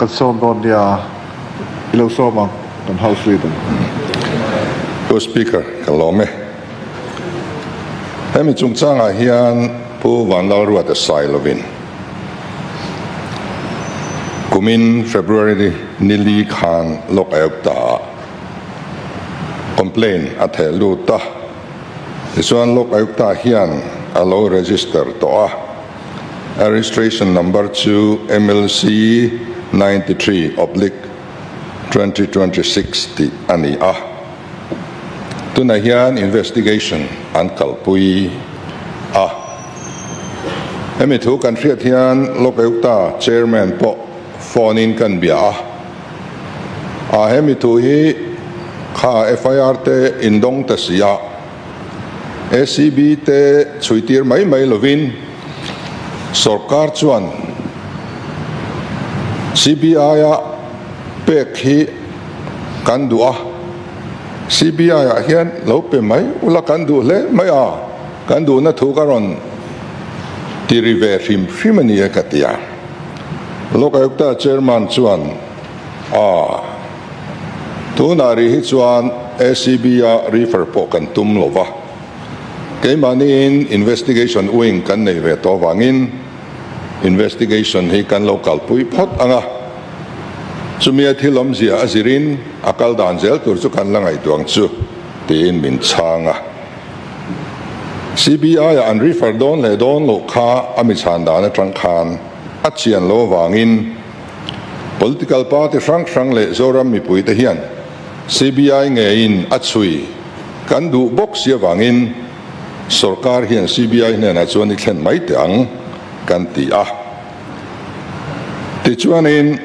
Kan sawm dawn nia, i lo sawm ang kan House Leader. Pu Speaker, ka lawm e. Hemi chungchangah hian Pu Vanlalruata Sailovin kumin February ni li khan Lok Ayukta ah complaint a theh lut a, tichuan Lok Ayukta hian a lo register tawh a. A registration number chu MLC 93 oblique 2026 tih a ni a. Tunah hian investigation an kalpui a. Hemi thu kan hriat hian Lok Ayukta Chairman pawh phone in kan bia a. A hemi thu hi kha FIR te indawng ta si a. ACB te chhuitir mai mai lovin sorkar chuan CBI-a pek hi kan duh a, CBI-ah hian lo pe mai ula kan duh hle mai a, kan duhna thu ka rawn ti ri ve hrim hrim a ni e ka ti a. Lok Ayukta Chairman chuan a. Tunah rih hi chuan ACB-a refer pawh kan tum lo va, keimahniin investigation wing kan nei ve tawh avangin investigation hi kan lo kalpui phawt ang a, chumia thil awmzia a zirin a kal dan zel tur chu kan la ngaihtuah ang chu tiin min chhang a. CBI-ah an refer dawn leh dawn loh kha a mi chhan dan atang khan a chian lo avangin, Political party hrang hrang leh Zoram mipuite hian CBI ngeiin a chhui kan duh bawk si avangin sorkar hian CBI hnenah chuan i thlen mai teh ang kan ti a. Tichuanin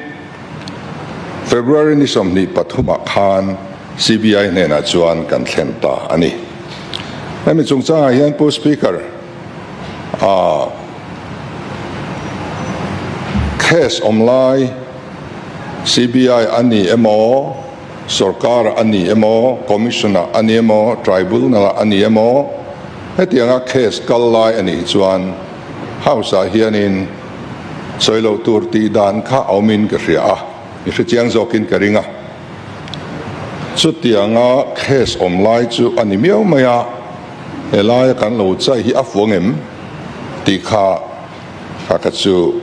February ni 23 ah khan CBI hnenah chuan kan thlen ta a ni. Hemi chungchangah hian Pu Speaker, a case awm lai CBI a ni emaw, sorkar a ni emaw, commission ah a ni emaw, tribunal ah a ni emaw, hetianga case kal lai a nih chuan house ah hianin sawi loh tur tih dan kha a awmin ka hria a, i hrechiang zawkin ka ring a. Chutianga case awm lai chu a ni miau mai a. Helaia kan lo chai hi a fuang em tih kha kha kha chu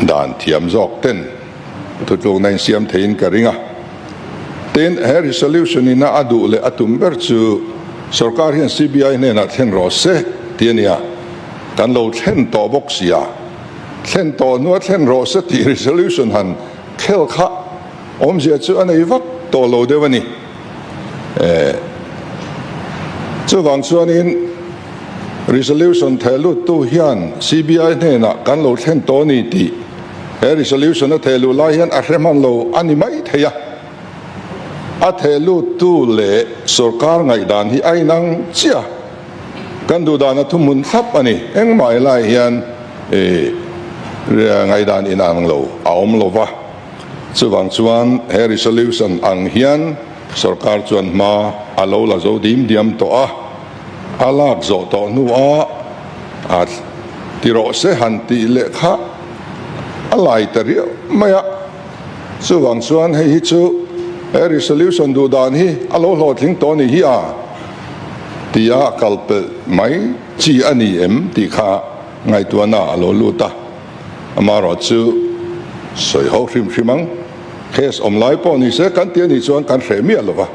dan thiam zawk ten thutlukna in siam theiin ka ring a. Tin, he resolution ina a duh leh a tum ber chu sorkar hian CBI hnenah thlen rawh se tih a nia. Kan lo thlen tawh bawk si a, thlen tawh hnua thlen rawh se tih resolution han khel kha Awmzia chu a nei vak tawh lo deuh a ni. Chuvang chuanin resolution thehlut tu hian CBI hnenah kan lo thlen tawh a ni tih he resolution a thehluh lai hian a hre hman lo a ni mai thei a. A thehlut tu leh sorkar ngaihdan hi a inang chiah. Kan duhdan a thuhmun thlap a ni. Engmah helai hian ngaihdan inang lo a awm lo va. Chuvang chuan he resolution ang hian sorkar chuan hma a lo la zo dim diam tawh a, a lak zawh tawh hnuah a ti rawh se han tih leh kha a lai ta riau mai a. Chuvang chuan hei hi chu he resolution duh dan hi a lo hlawhtling tawh a ni hi a ti a kalpelh mai chi a ni em tih kha ngaihtuahna a lo lut a. Amaherawh chu sawi ho hrim hrim ang, case awm lai pawh ni se kan ti a nih chuan kan hreh miah lo va,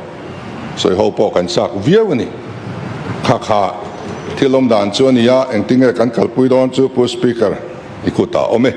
sawi ho pawh kan chak viau a ni. Kha kha thil awm dan chu a ni a, engtinge kan kalpui dawn chu Pu Speaker i kutah awm e.